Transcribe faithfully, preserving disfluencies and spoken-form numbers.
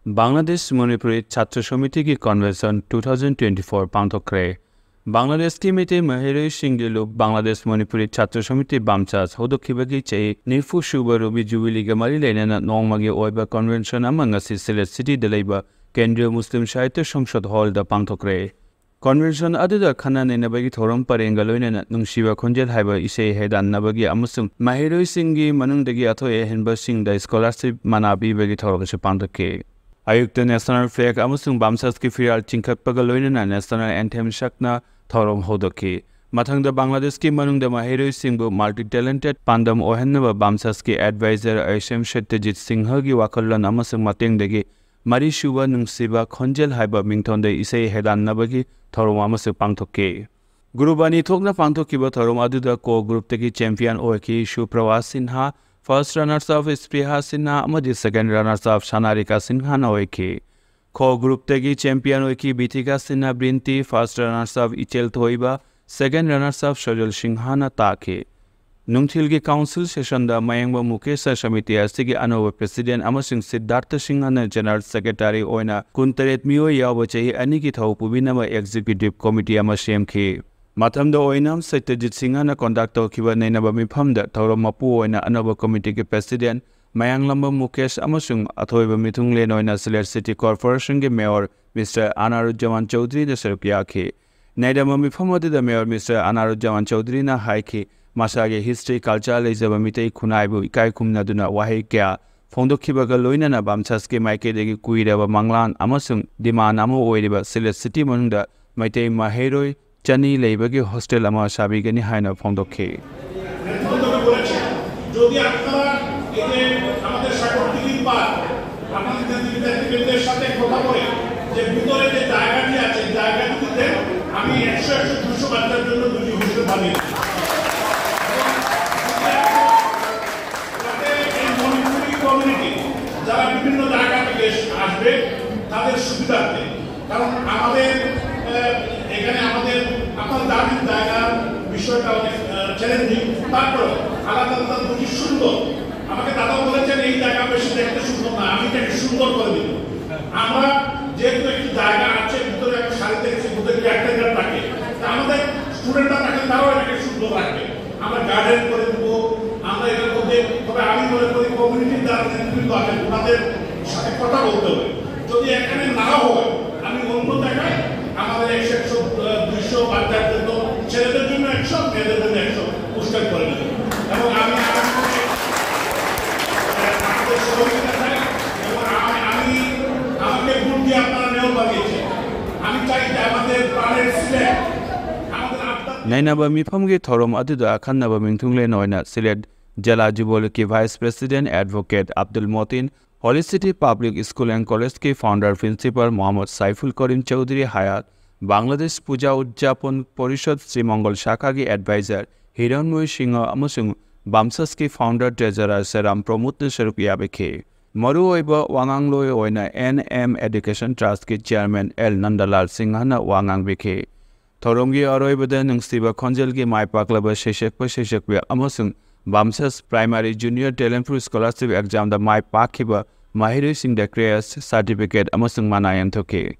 ꯕꯪꯒ꯭ꯂꯥꯗꯦꯁ ꯃꯅꯤꯄꯨꯔꯤ ꯁꯥꯇ꯭ꯔ ꯁꯃꯤꯇꯤꯒꯤ convention two thousand twenty four ꯄꯥꯡꯊꯣꯛꯈ꯭ꯔꯦ꯫ ꯕꯪꯒ꯭ꯂꯥꯗꯦꯁꯀꯤ ꯃꯩꯇꯩ ꯃꯍꯩꯔꯣꯏꯁꯤꯡꯒꯤ ꯂꯨꯞ ꯕꯪꯒ꯭ꯂꯥꯗꯦꯁ ꯃꯅꯤꯄꯨꯔꯤ ꯁꯥꯇ꯭ꯔ ꯁꯃꯤꯇꯤ ꯕꯥꯝꯁꯥꯁ ꯍꯧꯗꯣꯛꯈꯤꯕꯒꯤ ꯆꯍꯤ ꯅꯤꯐꯨ ꯁꯨꯕ ꯔꯨꯕꯤ ꯖꯨꯕꯤꯂꯤꯒ ꯃꯔꯤ ꯂꯩꯅꯅ ꯅꯣꯡꯃꯒꯤ ꯑꯣꯏꯕ ꯀꯟꯚꯦꯟꯁꯟ ꯑꯃ ꯉꯁꯤ ꯁꯤꯂꯦꯠ ꯁꯤꯇꯤꯗ ꯂꯩꯕ ꯀꯦꯟꯗ꯭ꯔꯤꯌ ꯃꯨꯁꯂꯤꯝ ꯁꯥꯍꯤꯇ꯭ꯌ ꯁꯪꯁꯗ ꯍꯣꯜꯗ ꯄꯥꯡꯊꯣꯛꯈ꯭ꯔꯦ꯫ ꯀꯟꯚꯦꯟꯁꯟ ꯑꯗꯨꯗ ꯈꯟꯅ ꯅꯩꯅꯕꯒꯤ ꯊꯧꯔꯝ ꯄꯔꯦꯡꯒ ꯂꯣꯏꯅꯅ ꯅꯨꯡꯁꯤꯕ ꯈꯣꯟꯖꯦꯜ ꯍꯥꯏꯕ ꯏꯁꯩ ꯍꯦꯗꯥꯟꯅꯕꯒꯤ ꯑꯃꯁꯨꯡ ꯃꯍꯩꯔꯣꯏꯁꯤꯡꯒꯤ ꯃꯅꯨꯡꯗꯒꯤ ꯑꯊꯣꯏ ꯑꯍꯦꯟꯕꯁꯤꯡꯗ ꯁ꯭ꯀꯣꯂꯥꯔꯁꯤꯞ ꯃꯅꯥ ꯄꯤꯕꯒꯤ ꯊꯧꯔꯝꯁꯨ ꯄꯥꯡꯊꯣꯛꯈꯤ꯫ ꯑꯌꯨꯛꯇ ꯅꯦꯁꯅꯦꯜ ꯐ꯭ꯂꯦꯒ ꯑꯃꯁꯨꯡ ꯕꯥꯝꯁꯥꯁꯀꯤ ꯐꯤꯔꯥꯜ ꯆꯤꯡꯈꯠꯄꯒ ꯂꯣꯏꯅꯅ ꯅꯦꯁꯅꯦꯜ ꯑꯦꯟꯊꯦꯝ ꯁꯛꯅ ꯊꯧꯔꯝ ꯍꯧꯗꯣꯛꯈꯤ꯫ ꯃꯊꯪꯗ ꯕꯪꯒ꯭ꯂꯥꯗꯦꯁꯀꯤ ꯃꯅꯨꯡꯗ ꯃꯍꯩꯔꯣꯏꯁꯤꯡꯕꯨ ꯃꯜꯇꯤ ꯇꯦꯂꯦꯟꯇꯦꯗ ꯄꯥꯟꯗꯝ ꯑꯣꯏꯍꯟꯅꯕ ꯕꯥꯝꯁꯥꯁꯀꯤ ꯑꯦꯗꯚꯥꯏꯖꯔ ꯑꯩꯁ ꯑꯦꯝ ꯁꯠꯇꯖꯤꯠ ꯁꯤꯡꯍꯒꯤ ꯋꯥꯈꯜꯂꯣꯟ ꯑꯃꯁꯨꯡ ꯃꯇꯦꯡꯗꯒꯤ ꯃꯔꯤꯁꯨꯕ ꯅꯨꯡꯁꯤꯕ ꯈꯣꯟꯖꯦꯜ ꯍꯥꯏꯕ ꯃꯤꯡꯊꯣꯟꯗ ꯏꯁꯩ ꯍꯦꯗꯥꯟꯅꯕꯒꯤ ꯊꯧꯔꯝ ꯑꯃꯁꯨ ꯄꯥꯡꯊꯣꯛꯈꯤ꯫ ꯒ꯭ꯔꯨꯞ ꯑꯅꯤ ꯊꯣꯛꯅ ꯄꯥꯡꯊꯣꯛꯈꯤꯕ ꯊꯧꯔꯝ ꯑꯗꯨꯗ ꯀꯣ ꯒ꯭ꯔꯨꯞꯇꯒꯤ ꯆꯦꯝꯄꯤꯌꯟ ꯑꯣꯏꯈꯤ ꯁꯨꯄ꯭ꯔꯚꯥ Sinha, first runners up ꯁ꯭ꯄ꯭ꯔꯤꯍꯥ Sinha ꯑꯃꯗꯤ ꯁꯦꯀꯦꯟ ꯔꯅꯔꯁ ꯑꯞ ꯁꯅꯥꯔꯤꯀꯥ ꯁꯤꯟꯍꯥꯅ ꯑꯣꯏꯈꯤ꯫ ꯈꯣ ꯒ꯭ꯔꯨꯞꯇꯒꯤ ꯆꯦꯝꯄꯤꯌꯟ ꯑꯣꯏꯈꯤ ꯕꯤꯊꯤꯀꯥ ꯁꯤꯟꯍꯥ ꯕ꯭ꯔꯤꯟꯇꯤ, ꯐꯥꯔꯁ ꯔꯅꯔꯁ ꯑꯞ ꯏꯆꯦꯜ ꯊꯣꯏꯕ, ꯁꯦꯀꯦꯟ ꯔꯅꯔꯁ ꯑꯞ ꯁꯣꯖꯜ ꯁꯤꯡꯍꯥꯅ ꯇꯥꯈꯤ꯫ ꯅꯨꯡꯊꯤꯜꯒꯤ ꯀꯥꯎꯟꯁꯤꯜ ꯁꯦꯁꯟꯗ ꯃꯌꯦꯡꯕ ꯃꯨꯀꯦꯁꯅ ꯁꯃꯤꯇꯤ ꯑꯁꯤꯒꯤ ꯑꯅꯧꯕ ꯄ꯭ꯔꯦꯁꯤꯗꯦꯟꯠ ꯑꯃꯁꯨꯡ ꯁꯤꯗꯥꯔꯊ ꯁꯤꯡꯍꯅ ꯖꯦꯅꯔꯦꯜ ꯁꯦꯀ꯭ꯔꯦꯇꯔꯤ ꯑꯣꯏꯅ ꯀꯨꯟꯇꯔꯦꯠ ꯃꯤꯑꯣꯏ ꯌꯥꯎꯕ ꯆꯍꯤ ꯑꯅꯤꯒꯤ ꯊꯧ ꯄꯨꯕꯤꯅꯕ ꯑꯦꯛꯖꯤꯀ꯭ꯌꯨꯇꯤꯚ ꯀꯣꯃꯤꯇꯤ ꯑꯃ ꯁꯦꯝꯈꯤ꯫ ꯃꯊꯪꯗ ꯑꯣꯏꯅ ꯁꯠꯇꯖꯤꯠ ꯁꯤꯡꯍꯅ ꯀꯣꯟꯗꯛ ꯇꯧꯈꯤꯕ ꯅꯩꯅꯕ ꯃꯤꯐꯝꯗ ꯊꯧꯔꯝ ꯃꯄꯨ ꯑꯣꯏꯅ ꯑꯅꯧꯕ ꯀꯣꯃꯤꯇꯤꯒꯤ ꯄ꯭ꯔꯦꯁꯤꯗꯦꯟꯠ ꯃꯌꯥꯡꯂꯝꯕꯝ ꯃꯨꯀꯦꯁ ꯑꯃꯁꯨꯡ ꯑꯊꯣꯏꯕ ꯃꯤꯊꯨꯡꯂꯦꯟ ꯑꯣꯏꯅ ꯁꯤꯂꯦꯠ ꯁꯤꯇꯤ ꯀꯣꯔꯄꯣꯔꯦꯁꯟꯒꯤ ꯃꯦꯌꯣꯔ ꯃꯤꯁꯇꯔ ꯑꯅꯥꯔꯨꯖꯃꯥꯟ ꯆꯧꯙꯔꯤꯅ ꯁꯔꯨꯛ ꯌꯥꯈꯤ꯫ ꯅꯩꯅꯕ ꯃꯤꯐꯝ ꯑꯗꯨꯗ ꯃꯦꯌꯣꯔ ꯃꯤꯁꯇꯔ ꯑꯅꯥꯔꯨꯖꯃꯥꯟ ꯆꯧꯙꯔꯤꯅ ꯍꯥꯏꯈꯤ, ꯃꯁꯥꯒꯤ ꯍꯤꯁꯇ꯭ꯔꯤ ꯀꯜꯆꯔ ꯂꯩꯖꯕ ꯃꯤꯇꯩ ꯈꯨꯟꯅꯥꯏꯕꯨ ꯏꯀꯥꯏ ꯈꯨꯝꯅꯗꯨꯅ ꯋꯥꯍꯩ ꯀꯌꯥ ꯐꯣꯡꯗꯣꯛꯈꯤꯕꯒ ꯂꯣꯏꯅꯅ ꯕꯥꯝꯁꯥꯁꯀꯤ ꯃꯥꯏꯀꯩꯗꯒꯤ ꯀꯨꯏꯔꯕ ꯃꯪꯂꯥꯟ ꯑꯃꯁꯨꯡ ꯗꯤꯃꯥꯟ ꯑꯃ ꯑꯣꯏꯔꯤꯕ ꯁꯤꯂꯦꯠ ꯁꯤꯇꯤ ꯃꯅꯨꯡꯗ ꯃꯩꯇꯩ ꯃꯍꯩꯔꯣꯏ ꯆꯅꯤ ꯂꯩꯕꯒꯤ ꯍꯣꯁꯇꯦꯜ ꯑꯃ ꯁꯥꯕꯤꯒꯅꯤ ꯍꯥꯏꯅ ꯐꯣꯡꯗꯣꯛꯈꯤ꯫ বলেছে, যদি আপনারা এই যে আমাদের সাংগঠনিক পাঠ, আপনাদের নেতৃবৃন্দের সাথে কথা বলে যে ভিতরে যে জায়গাটি আছে, জায়গাটি দেন, আমি একশো, একশো, দুশো বাচ্চার জন্য দুটি হোস্টেল বানিয়ে দিচ্ছি। যাতে এই মণিপুরি কমিউনিটি যারা বিভিন্ন জায়গা থেকে এস-, আসবে, তাদের সুবিধার্থে, কারণ আমাদের, আহ, এখানে আমাদের, আপনারা জানেন, জায়গার বিষয়টা অনেক, আহ, চ্যালেঞ্জিং। তারপরেও আলাদা আলাদা দুটি সুন্দর, আমাকে দাদা বলেছেন, "এই জায়গা বেশি দেখতে সুন্দর না, আমি এটাকে সুন্দর করে দিব।" রাখবে। আমরা গার্ডেন করে দিব, আমরা এটার মধ্যে, তবে আমি মনে করি কমিউনিটির যারা নেতৃবৃন্দ আছেন, ওনাদের সাথে কথা বলতে হবে। যদি এখানে না হয়, আমি অন্য জায়গায় আমাদের একশো, একশো, আহ, দুইশো বাচ্চার জন্য, ছেলেদের জন্য একশো, মেয়েদের জন্য একশো পোস্টার করে দেবো। এবং আমি, আমি, আমাদের সহযোগিতা চাই। এবং আমি, আমি, আমাকে ভোট দিয়ে আপনারা মেয়র বানিয়েছেন। আমি চাই যে আমাদের প্রাণের সিলেট, আমাদের আত্মার Nainaba mifamgi thorom aduda akhannaba mingthunglena oina Sylhet Jela Jubolki Vice President Advocate Abdul Motin, Holy City Public School and College ki Founder Principal Mohammad Saiful Karim Chowdhury Hayat, Bangladesh Puja Udjapon Porishad Sri Mongol Shakha ki Advisor Hiranmoy Singh amasung BAMSAS ki Founder Treasurer Seram Pramod na saruk yabikhe. Maru oiba wangang loi oina N M Education Trust ki Chairman L Nandalal Singh na wangang bikhe. Thoromgi aroibada nungsiba khonjel ki mai paklaba sheshekpa sheshekpi amasung BAMSAS Primary Junior Talent Pool Scholarship Exam da mai pakhiba mahirising da creas certificate amasung manayang thoke.